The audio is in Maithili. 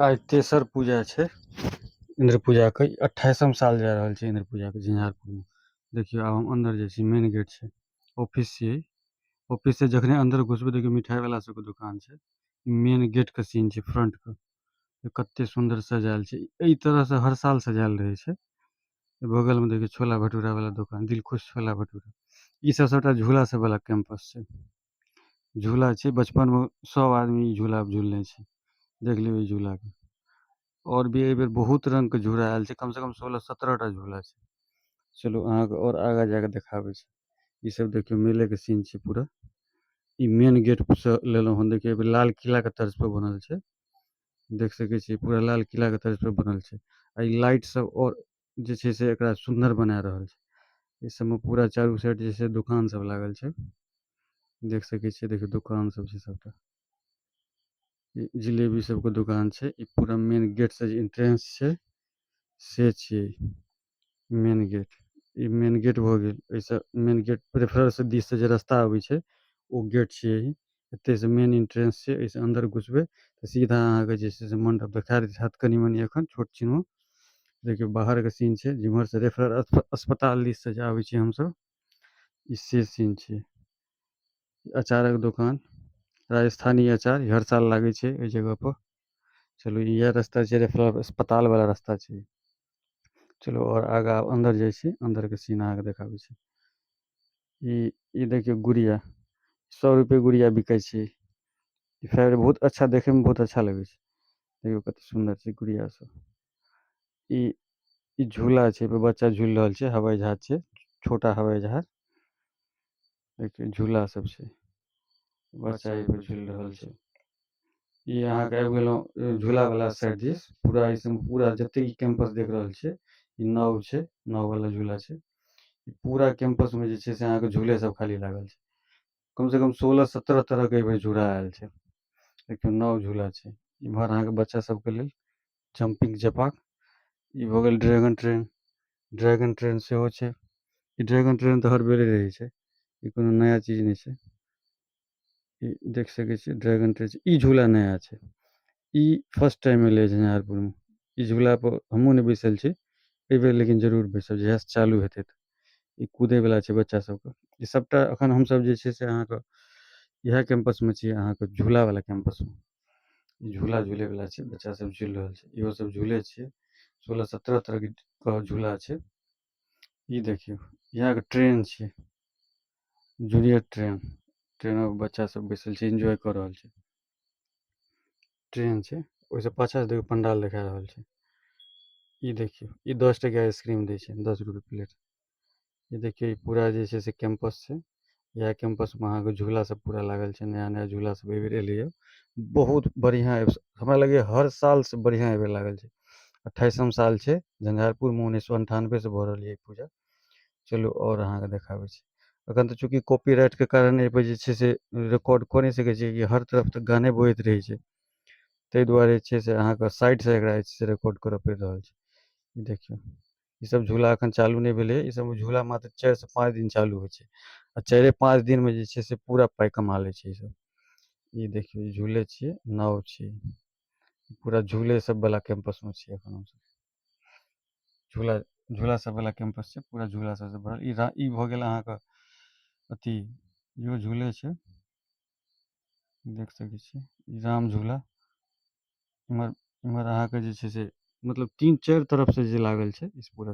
आइ तेसर पूजा छै इंद्र पूजा के 28वां साल जा रहल छै इंद्र पूजा के झंझारपुर में। देखियो आब हम अंदर जाय छी, मेन गेट छै, ऑफिस छिये। ऑफिस से जखने अंदर घुसबे देखियो मिठाई वाला सब के दुकान छै। मेन गेट के सीन छै फ्रंट के। कते सुंदर सजायल छै। ए तरह से हर साल सजायल रहे छै। बगल में देखियो छोला भटूरा वाला दुकान, दिलखुश छोला भटूरा। इ सब सबटा झूला सब वाला कैंपस छै। झूला छै, बचपन में सब आदमी इ झूला पे झूलने छै। देख लियो इ झूला के। और भी ए बेर बहुत रंग के झूला आयल छै, कम से कम 16-17 टा झूला छै। चलू आहां के और आगा जाके देखाबे छी। इ सब देखियो मेले के सीन छै पूरा। इ मेन गेट से लेलो हन, देखियो एबे लाल किला के तर्ज पर बनल छै। देख सके छी पूरा लाल किला के तर्ज पर बनल छै। आ इ लाइट सब और जे छै से एकरा सुंदर बना रहल छै। इ सब में पूरा चारो साइड जे छै दुकान सब लागल छै। देख सके छी देखियो दुकान सब छै सबटा। इ जिलेबी सब के दुकान छै। इ पूरा मेन गेट से जे एंट्रेंस छै से छिये मेन गेट। इ मेन गेट भ गेल। एसे मेन गेट रेफरल से दिस से जे रास्ता आवे छै ओ गेट छिये इ। एते से मेन एंट्रेंस छै, एसे अंदर घुसबे त सीधा आहां के जे छै से मंडप देखाय देत कनी-मनी एखन छोट छिन में। देखियो बाहर के सीन छै जिम्हर से रेफरल अस्पताल दिस से जे आवे छी हम सब, इ से सीन छै। अचारक दुकान, राजस्थानी अचार हर साल लागे छै ए जगह पर। चलू इहे रास्ता छै रेफरल अस्पताल वाला रास्ता छै। चलू और आगा अंदर जाय छी, अंदर के सीन आहां के देखाबे छी। इ देखियो गुड़िया, 100 रुपए गुड़िया बिके छै। इ फेर बहुत अच्छा देखे में बहुत अच्छा लगे छै। देखियो कते सुंदर छै गुड़िया सब। इ झूला छै, एपर बच्चा झूल रहल छै, हवाई जहाज छै, छोटा हवाई जहाज। देखियो झूला सब छै। बच्चा एपर झूल रहल छै। इ आहां के आब गेलो झूला वाला साइड दिस, पूरा इ सब पूरा जते इ कैंपस देख रहल छीये, इ नाव छै, नाव वाला झूला छै। इ पूरा कैंपस में जे छै से आहां के झूले सब खाली लागल छै। कम से कम 16-17 तरह के एबेर झूला आयल छै। देखियो नाव झूला छै। इम्हर आहां के बच्चा सब के लेल जंपिंग जपाक। इ भ गेल ड्रैगन ट्रेन, ड्रैगन ट्रेन सेहो छै। इ ड्रैगन ट्रेन त हर बेरे रहे छै, इ कोनो नया चीज ने छै। इ देख सके छी ड्रैगन ट्रेन छै। इ झूला नया छै। इ फर्स्ट टाइम एले झंझारपुर में। इ झूला पर हमहु ने बैसल छी, एबेर लेकिन जरूर बैसब जहिया से चालू हेते। इ कूदे वाला छै बच्चा सब के। इ सबटा अखन हम सब जे छै से आहां के इहे कैंपस में छी, आहां के झूला वाला कैंपस में। इ झूला झूले वाला छै, बच्चा सब झूल रहल छै। इहो सब झूले छै। 16-17 तरह के झूला छै। इ देखियो इ आहां के ट्रेन छै। जूनियर ट्रेन, ट्रेन में बच्चा सब बैसल छै, एंजॉय क रहल छै। ट्रेन छै, ओय से पाछा से देखियो पंडाल देखाय रहल छै। इ देखियो इ 10 टका आइसक्रीम दे छै, 10 रुपए प्लेट। इ देखियो इ पूरा जे छै से कैंपस छै। इहे कैंपस में आहां के झूला सब पूरा लागल छै, नया-नया झूला सब एबेर एले ये। बहुत बढ़िया हमरा लगे हर साल से बढ़िया एबेर लागल छै। 28वां साल छै झंझारपुर में 1998 से भ रहल ये पूजा। चलू और आहां के देखाबे छी। अखन त चूंकि कॉपीराइट के कारण ए पर जे छै से रिकॉर्ड क ने सके छी कि हर तरफ त गाने बजैत रहे छै। ते दुआरे जे छै से आहां के साइड से एकरा जे छै से रिकॉर्ड करे पड़ रहल छै। देखियो इ सब झूला अखन चालू ने भेले, इ सब झूला मात्र 4 से 5 दिन चालू होय छै। आ 4-5 दिन में जे छै से पूरा पाई कमा ले छै इ सब। इ देखियो इ झूले छिये, नाव छिये। पूरा झूले सब वाला कैंपस में छी अखन हम सब। झूला, झूला सब वाला कैंपस छै, पूरा झूला सब से भरल। इ भ गेल आहां के अथी, इहो झूले छै। देख सके छी इ राम झूला। इम्हर आहां के जे छै से मतलब 3-4 तरफ से जे लागल छै इस पूरा।